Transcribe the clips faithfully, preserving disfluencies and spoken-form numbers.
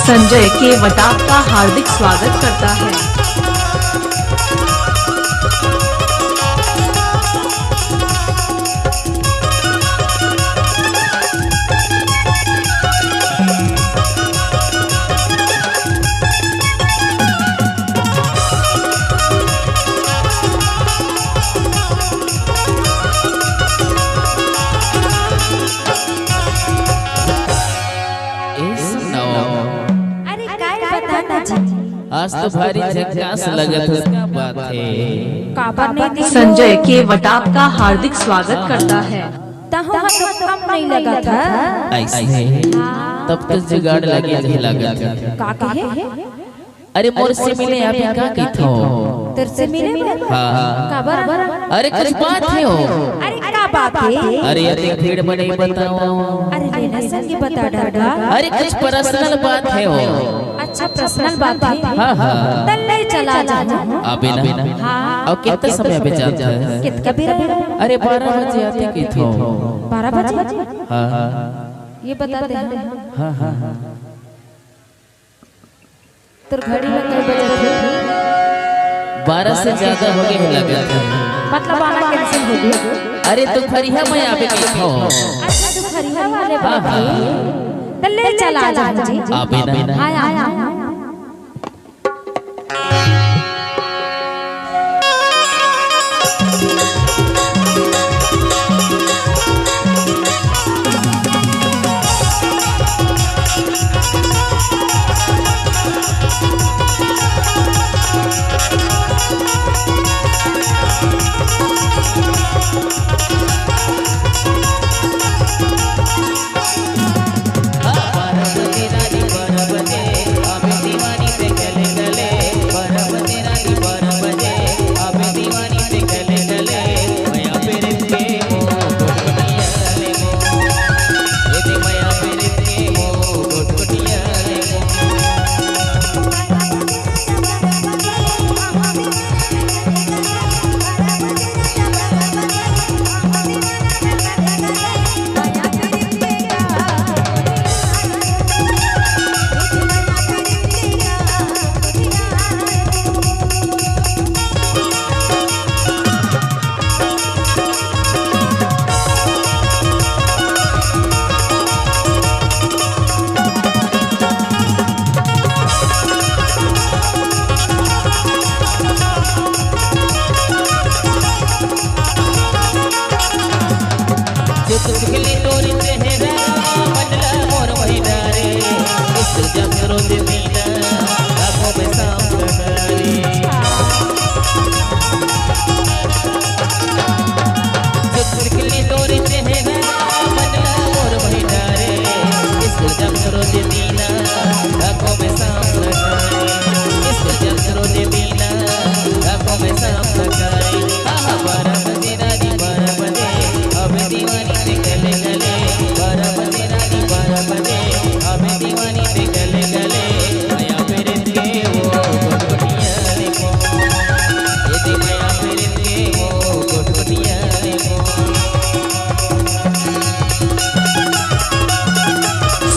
संजय केवट आपका हार्दिक स्वागत करता है। ए सुनो। अरे काय बता ना जी। आज तो भारी झक्कास लगत हे, का बात हे? काबर नहीं दी? संजय केवट आपका हार्दिक स्वागत करता है। तहु ह तो कम नहीं लगत हे। अइसने? तब तो जुगाड़ लगे रहे लगत हे। का कहे? अरे मोर से मिले अभी का कहिथो? तोर से मिले बर? हाँ, हाँ। काबर? अरे कुछ बात हे हो। अरे का बात हे? अरे अतेक भीड़ में नहीं बताओ। अरे लेना संगी बता डारा। अरे कुछ पर्सनल बात हे हो। अच्छा पर्सनल बात हे। हाँ, हाँ। त ले चला जा। अबे ना। हाँ। अउ कितना समय अबे जात हे? कितना बेरा? अरे बारह बजे आते कहिथो। बारह बजे? हाँ, हाँ। ये बता दे। हाँ, हाँ, हाँ। तोर घड़ी में कई बजे थे? बारह से ज्यादा हो गए हे लगत हे। मतलब आना कैंसिल हो गया? अरे दुपहरिया में आबे कहिथो। अच्छा दुपहरिया वाले हाँ, बात हे। हाँ। त ले चला जा जी। अबे ना। हाँ, हाँ, हाँ।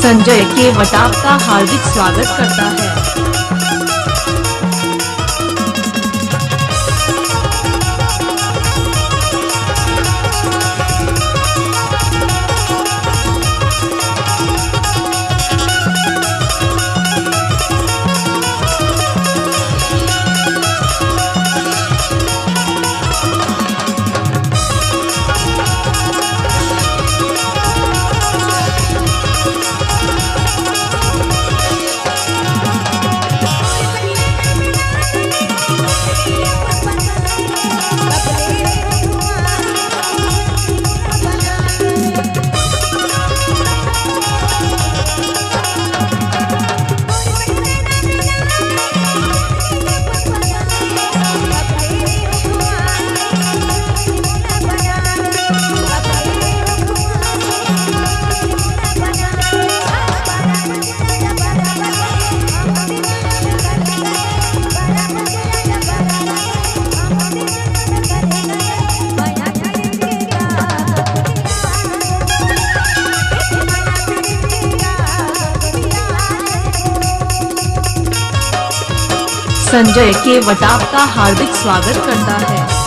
संजय केवट आपका हार्दिक स्वागत करता है। संजय केवट आपका हार्दिक स्वागत करता है।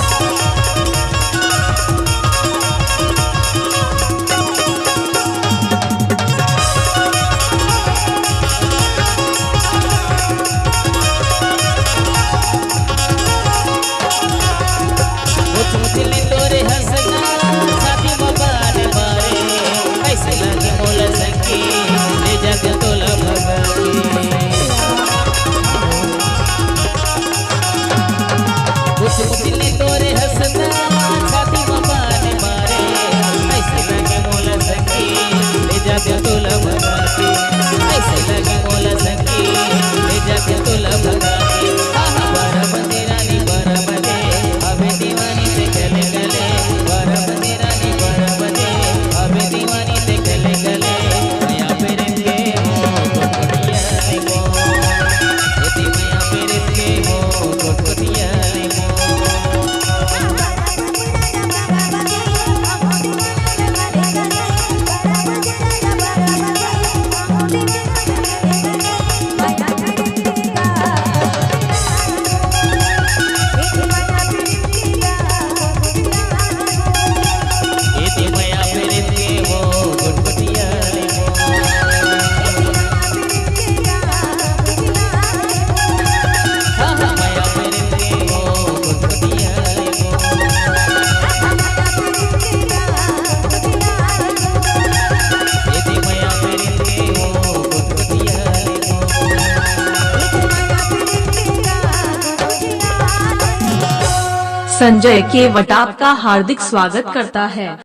संजय केवट आपका हार्दिक स्वागत करता है।